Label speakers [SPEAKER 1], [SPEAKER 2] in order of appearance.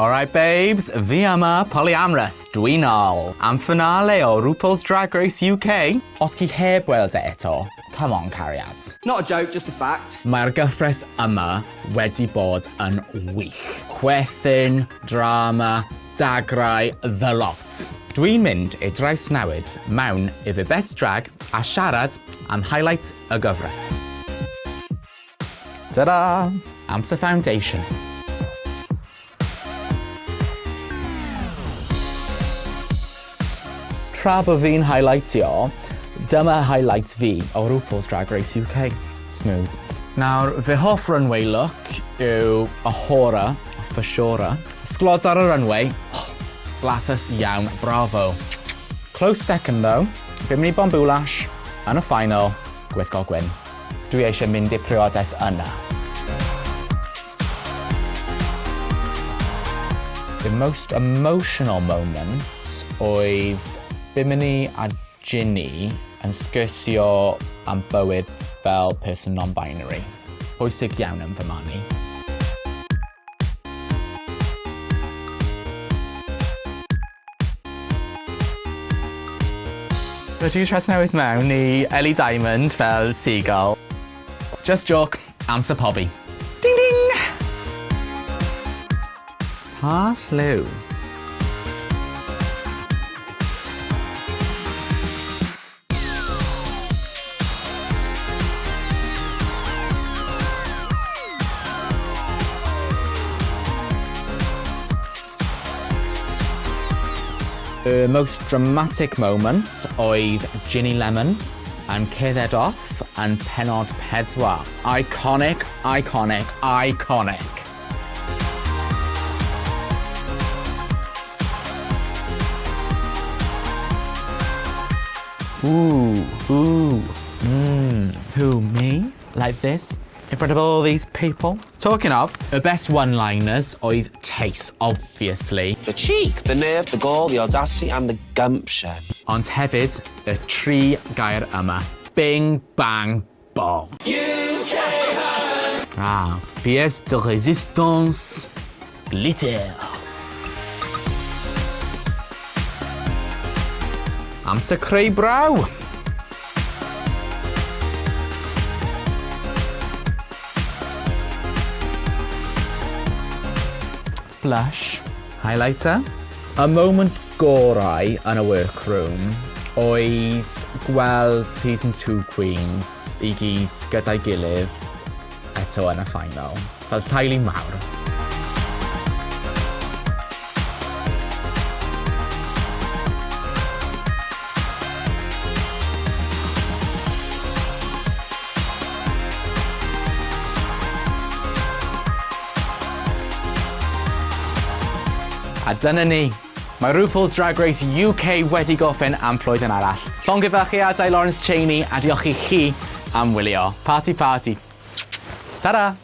[SPEAKER 1] Alright babes, fi yma, Polyamorous, dwi nôl. Am finale o RuPaul's Drag Race UK. Os chi heb weld e eto, come on cariad.
[SPEAKER 2] Not a joke, just a fact.
[SPEAKER 1] Mae'r gyfres yma wedi bod yn wych. Chwerthin, drama, dagrau, the lot. Dwi'n mynd i drawsnewid mewn i fy best drag a siarad am highlights y gyfres. Ta-da! Amser foundation. Tra bod fi'n highlightio, dyma highlights fi o RuPaul's Drag Race UK. Smooth. Nawr, fy hoff runway look yw Ahura, for sure. Sglod ar y runway, oh, blasus iawn, bravo. Close second though, Bimini Bon Boulash yn y final, gwisgo gwyn. Dwi eisiau mynd i'r priodas yna. The most emotional moment oedd Bimini a Ginny yn sgyrsio am bywyd fel person non-binary. Pwysig iawn yn fy marn i. Rydw i'n trawsnewid mewn i Ellie Diamond fel seagull. Just joke, amser pobi. Ding ding! Pa lliw? Y most dramatic moment oedd Ginny Lemon yn cerdded off yn pennod 4. Iconic, iconic, iconic. Ooh, ooh, mmm, who, me? Like this? In front of all these people? Talking of, y best one-liners oedd Tace, obviously.
[SPEAKER 3] The cheek, the nerve, the gall, the audacity and the gumption.
[SPEAKER 1] Ond hefyd, y tri gair yma. Bing, bang, bong. Ah, pièce de résistance, glitter. Amser creu braw! Blush, highlighter. Y moment gorau yn y workroom oedd gweld season 2 Queens i gyd gyda'i gilydd eto yn y final. Fel teulu mawr. A dyna ni. Mae RuPaul's Drag Race UK wedi gorffen am flwyddyn arall. Llongyfarchiadau Lawrence Chaney a diolch i chi am wylio. Party party. Ta-ra!